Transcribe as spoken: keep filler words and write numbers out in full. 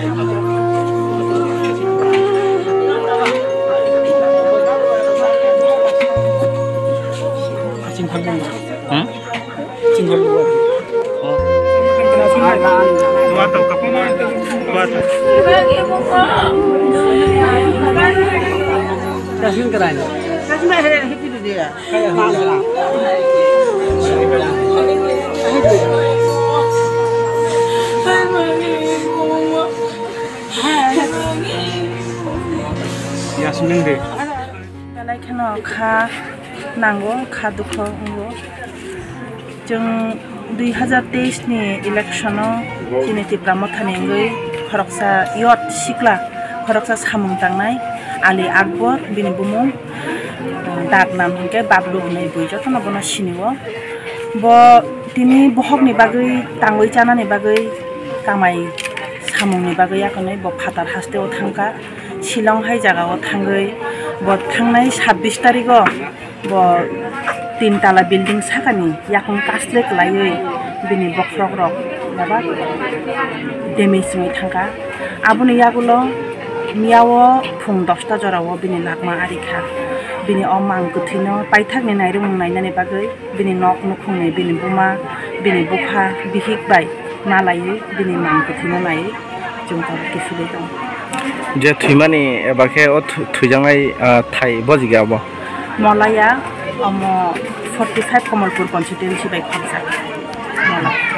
Hmm? Yasmin de. Belai kheno kha nango, kha dukho wngo. Chwng dui hazar teis ni election o chini Tipra Motha ni wngwi khoroksa youth sikla, khoroksa samung tangnai Ali Akbar bini bumung, dak nam hinkhe Bablu hwnwi bui jotono bono sinio. Bo tini bohokni bagwi tangwi chanani bagwi kamai samungni bagwi yakarnwi bo phatar hasteo thangkha. Shillong hai jagao thangwi bo thangnai sabbish tarigo bo tin tala building sakani yakung kasle kwlaiwi bini bokhorok rok bebak damage wngwi thangkha. Aboni yagulo miyao phung dosta jorao bini lakma arikha. Bini o mang kwthwino paithakni nairwmung nainani bagwi bini nok nukhungni, bini buma, bini bupha, bihik bai malaiwi bini mang kwthwino naiwi chwng tabuk kiphilwi tongo. Je thwimani eba khe o thu-, thwijaknai, ah, thai bojigya abo? Molaya, omo forty five Kamalpur constituency bai khorjak. Mola.